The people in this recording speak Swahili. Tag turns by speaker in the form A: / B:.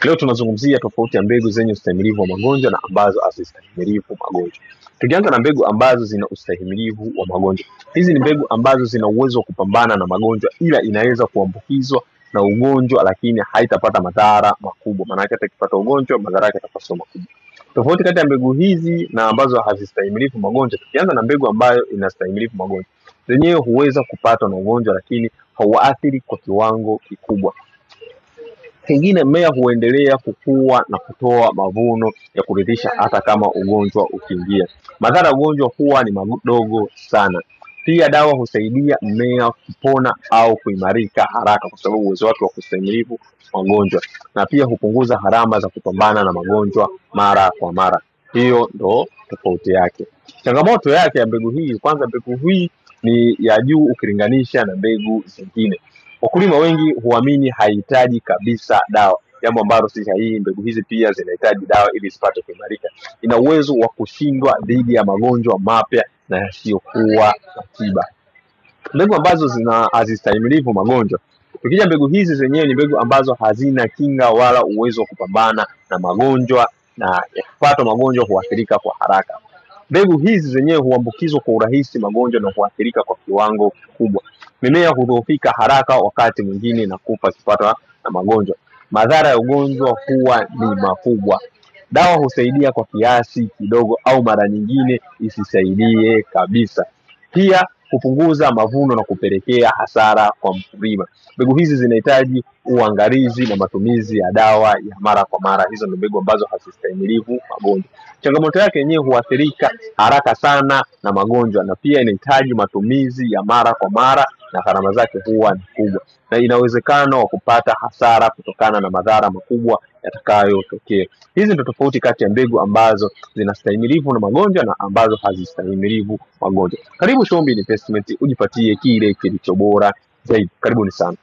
A: Leo tunazungumzia tofauti ya mbegu zenye ustahimilivu wa magonjwa na ambazo hazistahimilivu magonjwa. Tukianza na mbegu ambazo zina ustahimilivu wa magonjwa. Hizi ni mbegu ambazo zina uwezo wa kupambana na magonjwa, ila inaweza kuambukizwa na ugonjwa lakini haitapata madhara makubwa. Maana yake hata ikipata ugonjwa madhara yake yatakuwa sio makubwa. Tofauti kati ya mbegu hizi na ambazo hazistahimilivu magonjwa, tukianza na mbegu ambayo inastahimilivu magonjwa, zenyewe huweza kupatwa na ugonjwa lakini hauathiri kwa kiwango kikubwa. Pengine mmea huendelea kukua na kutoa mavuno ya kuridhisha hata kama ugonjwa ukiingia. Madhara ya ugonjwa huwa ni madogo sana. Pia dawa husaidia mmea kupona au kuimarika haraka kwa sababu uwezo wake wa kustahimili magonjwa, na pia hupunguza gharama za kupambana na magonjwa mara kwa mara. Hiyo ndo tofauti yake. Changamoto yake ya mbegu hii, kwanza mbegu hii ni ya juu ukilinganisha na mbegu zingine. Wakulima wengi huamini haihitaji kabisa dawa, jambo ambalo si sahihi. Mbegu hizi pia zinahitaji dawa ili zipate kuimarika. Ina uwezo wa kushindwa dhidi ya magonjwa mapya na yasiyokuwa na tiba. Mbegu ambazo zina hazistahimilivu magonjwa. Tukija mbegu hizi zenyewe ni mbegu ambazo hazina kinga wala uwezo wa kupambana na magonjwa, na yakipatwa magonjwa huathirika kwa haraka. Mbegu hizi zenyewe huambukizwa kwa urahisi magonjwa na huathirika kwa kiwango kikubwa. Mimea hudhoofika haraka, wakati mwingine na kufa ikipatwa na magonjwa. Madhara ya ugonjwa huwa ni makubwa. Dawa husaidia kwa kiasi kidogo au mara nyingine isisaidie kabisa. Pia hupunguza mavuno na kupelekea hasara kwa mkulima. Mbegu hizi zinahitaji uangalizi na matumizi ya dawa ya mara kwa mara. Hizo ndio mbegu ambazo hazistahimilivu magonjwa. Changamoto yake yenyewe huathirika haraka sana na magonjwa, na pia inahitaji matumizi ya mara kwa mara na gharama zake huwa ni kubwa, na ina uwezekano wa kupata hasara kutokana na madhara makubwa yatakayotokea. Hizi ndio tofauti kati ya mbegu ambazo zinastahimilivu na magonjwa na ambazo hazistahimilivu magonjwa. Karibu Shombi Investment ujipatie kile kilicho bora zaidi. Karibuni sana.